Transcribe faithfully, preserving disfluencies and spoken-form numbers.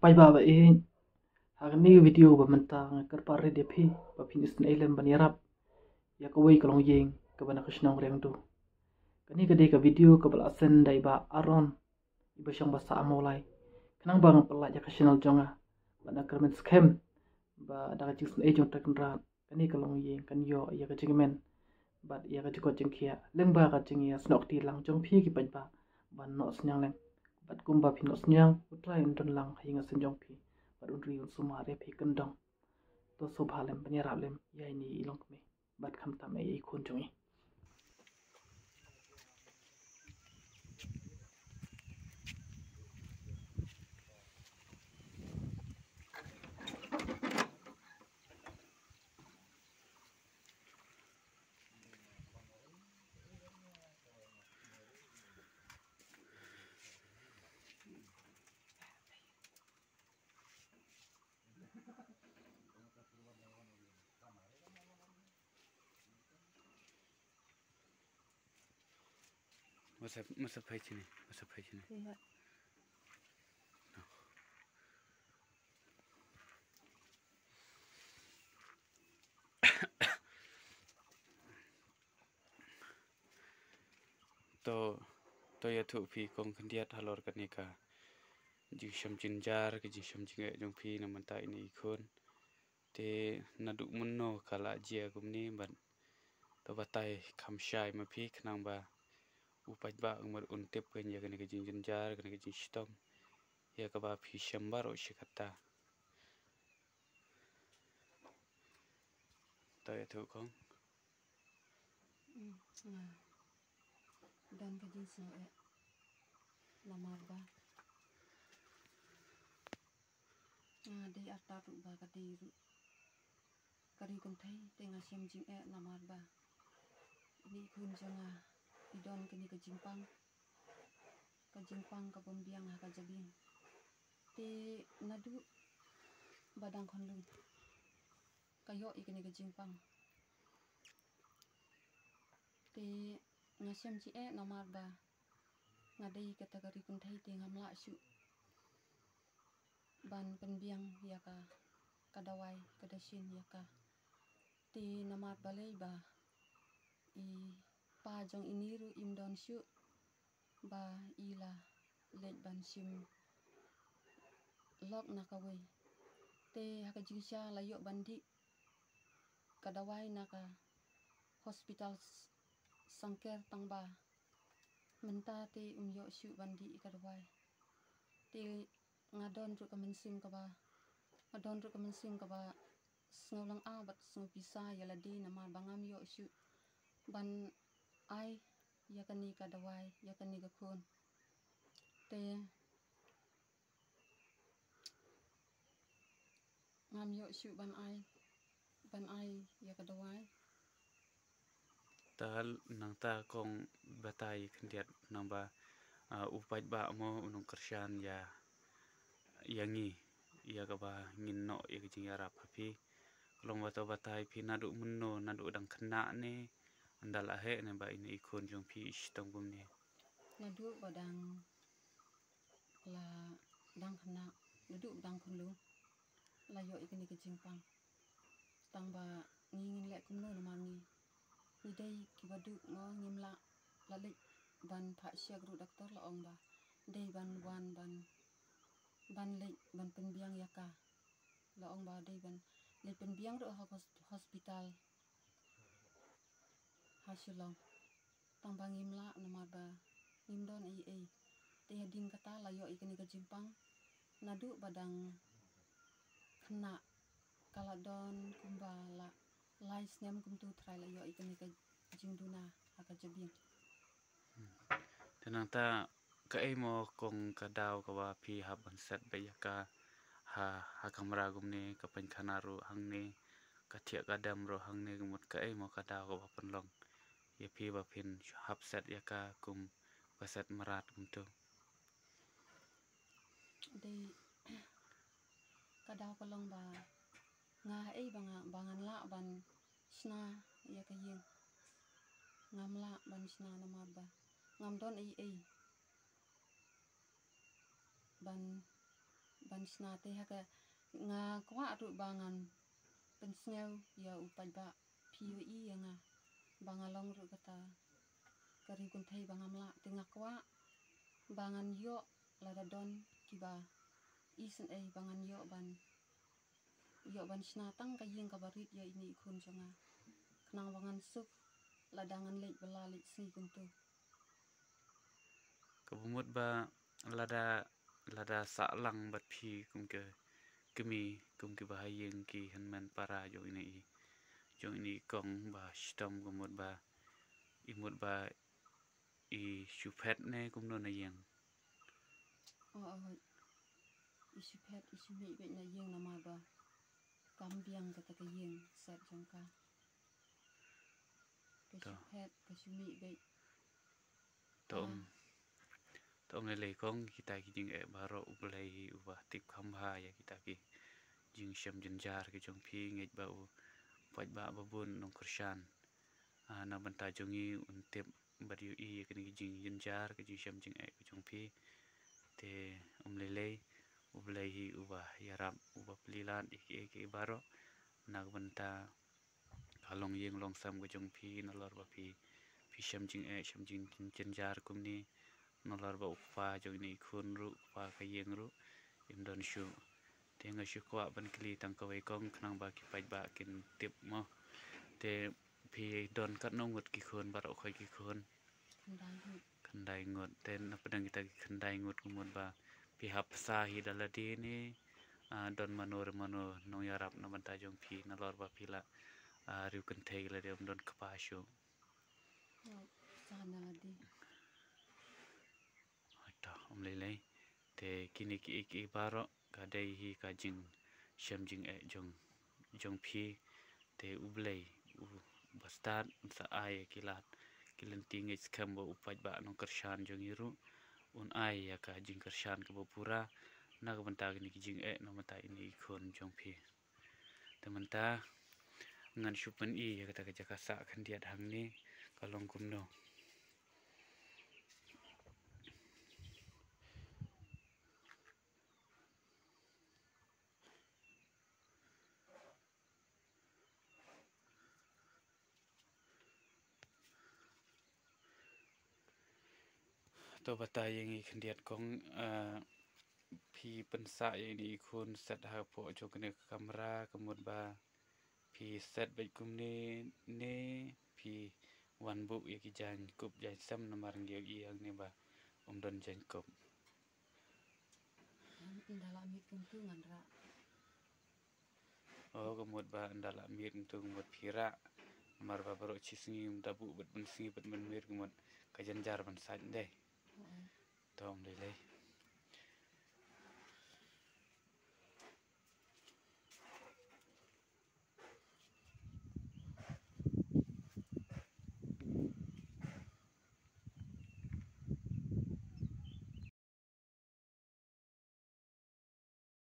Paidbah ba ïeit, ha kane ka video ba mynta nga kyrpad rit ïa phi ba phin isynei lem ban ïarap ïa kawei ka longïing kaba na ka shnong Riangdo. Kane ka dei ka video kaba la send da i Bah Aaron, i ba shong ba sah Mawlai. Khnang ba ngan pyllait ïa ka channel jong nga bad nga kyrmen skhem ba da ka jingsynei jong Trai Kynrad kane ka longïing kan ïoh ïa ka jingkmen bad ïa ka jingkoit jingkhiah lyngba ka jingïasnoh kti lang jong phi ki paidbah ban noh synñiang lem. Bad kumba phi noh synñiang, U Trai un don lang ha ïing ha sem jong phi bad un ri un sumar ïa phi kyndong. To sngewbha lem ban ïarap lem ïa ine i longkmie bad khamtam ïa i khun jong i. Masa, masa phai sini, masa phai sini. Iya. To, to ïathuh phi kong khyndiat halor kane ka jingshem jynjar, ka jingshem jingeh jong phi na mynta ine i khun. Te naduh mynno ka la jia kumne bad to batai kham shai ma phi khnang ba u paidbah un tip kane ïa kane ka jingjynjar, kane ka jingshitom ïa kaba phi shem baroh shi katta. To ïathuh kong. Mm, nga don ka jingsngew eh namar ba nga dei artat ruh ba ka dei ruh ka ri kynthei te nga shem jingeh namar ba ine i khun jong nga i don kane ka jingpang, ka jingpang ka bym biang ha ka jabieng. Te naduh ba dang khunlung ka ïoh ïa kane ka jingpang. Te nga shem jingeh namar ba nga dei kata ka ri kynthei te ngam lah shuh ban pynbiang ïa ka, ka dawai ka dashin ïa ka. Te namar balei ba i pa jong ine ruh im don shuh ba i la leit ban shim lok na kawei. Te ha ka jingshisha la ïoh ban dih ka dawai na ka hospital s-, Sangker tang ba mynta te um ïoh shuh ban dih ka dawai. Te nga don ruh ka mynsiem kaba, nga don ruh ka mynsiem kaba sngew lynga bad sngew pisa ïa lade namar ba ngam ïoh shuh ban ai ïa kane ka dawai ïa kane ka khun. Te ngam ïoh shuh ban ai, ban ai ïa ka dawai. Ta nangta kong batai khyndiat nang ba, ah, u paidbah mo u nongkyrshan ïa, ïa ngi ïa kaba ngin noh ïa ka jingïarap ha phi. Ka long ba to batai phi naduh mynno, naduh dang khynnah ne, ynda la heh ne ba ine i khun jong phi i shitom kumne? Naduh ba dang la dang khynnah, naduh ba dang khunlung la ïoh ïa kane ka jingpang. Tang ba ngi ngin leh kumno namar ngi, ngi dei kiba duk mo, ngim lah, la leit ban phah sha ka ruh doktor la ong ba dei ban wan ban, ban leit ban pynbiang ïa ka. La ong ba dei ban leit pynbiang ruh ha hos-, hospital ha Shillong. Tang ba ngim lah namar ba ngim don ei ei. Te hadien kata la ïoh ïa kane ka jingpang. Naduh ba dang khynnah ka la don kumba la lai snem kumtu trai la ïoh ïa kane ka jingduna ha ka jabieng. Te nangta kaei mo kong ka daw kaba phi hap ban set beit ïa ka ha, ha kamra kumne, ka painkhana ruh hangne, ka thiah ka dem ruh hangne, ka mut kaei mo ka daw kaba pynlong ïa phi ba phin hap set ïa ka kum ka set mrad kumtu? Dei ka daw ka long ba nga haei ba nga, ba ngan lah ban shna ïa ka ïing. Ngam lah ban shna namar ba ngam don ei ei ban ban shna te ha ka, nga kwah ruh ba ngan pynsngew ïa u paidbah phi ïohi ïa nga ba nga long ruh kata ka riw kynthei ba ngam lah, te nga kwah ba ngan ïoh lada don kiba isynei ba ngan ïoh ban ïoh ban shna tang ka ïing kaba rit ïa ine i khun jong nga, khnang ba ngan suk lada ngan leit bylla leit sngi kumto. Kaba mut ba lada, lada sah lang bad phi kum ka kmie, kum kiba ha ïing ki hynmen para jong ine i, jong ine i kong ba shitom, ka mut ba i mut ba i shu phet ne kumno na ïing? Oh, oh. I shu phet, i shu mih beit na ïing namar ba kam biang kata ka ïing set jong ka. Ka shu phet, ka shu mih beit. To, um, to ong lei lei kong, kita ki jingeh baroh U Blei hi uba tip kham bha ïa kita ki jingshem jynjar ki jong phi, ngeit ba u paidbah ba bun nongkyrshan, ah, na bynta jong ngi un tip bad ïohi ïa kine ki jingjynjar ki jingshem jingeh ki jong phi. Te um lei lei, U Blei hi uba ïarap, uba plie lad ïa kiei kiei baroh na ka bynta ka longïing longsem ka jong phi, nalor ba phi, phi shem jingeh shem jingjynjar kumne, nalor ba u kpa jong ine i khun ruh, kpa ka ïing ruh im don shuh. Te nga shu kwah ban kylli tang kawei kong khnang ba ki paidbah kin tip mo. Te phi don katno ngut ki khun, baroh khoit ki khun? Khyndai ngut. Khyndai ngut. Te na pdeng kita ki khyndai ngut, ka mut ba phi hap bsa hi da lade ne, ah, don mano re mano nongïarap na bynta jong phi nalor ba phi la, ah, riw kynthei lade, ym don kpa shuh? Hap bsa da lade. Hooid to, um lei lei. Te kine kiei kiei baroh ka dei hi ka jingshem jingeh jong, jong phi. Te U Blei uba stad un sa ai ïa ki lad ki lynti ngeit skhem ba u paidbah nongkyrshan jong ngi ruh un ai ïa ka jingkyrshan kaba pura na ka bynta kine ki jingeh na bynta ine i khun jong phi. Te mynta ngan shu pyni ïa kata ka jaka sah khyndiat hangne ka long kumno. To batai ïa ngi khyndiat kong, ah, phi pynsah ïa ine i khun set hapoh jong kane ka kamra, ka mut ba phi set beit kumne ne phi wan buh ïa ki jaiñkup jaiñsem, namar ngi ïohi hangne ba ym don jaiñkup? Ynda la miet kumtu ngan rah. Oh, ka mut ba ynda la miet kumtu ka mut phi rah. Namar ba baroh shi sngi ym da buh bad ban sngi bad ban miet, ka mut ka jynjar ban sait dei. To ong lei lei.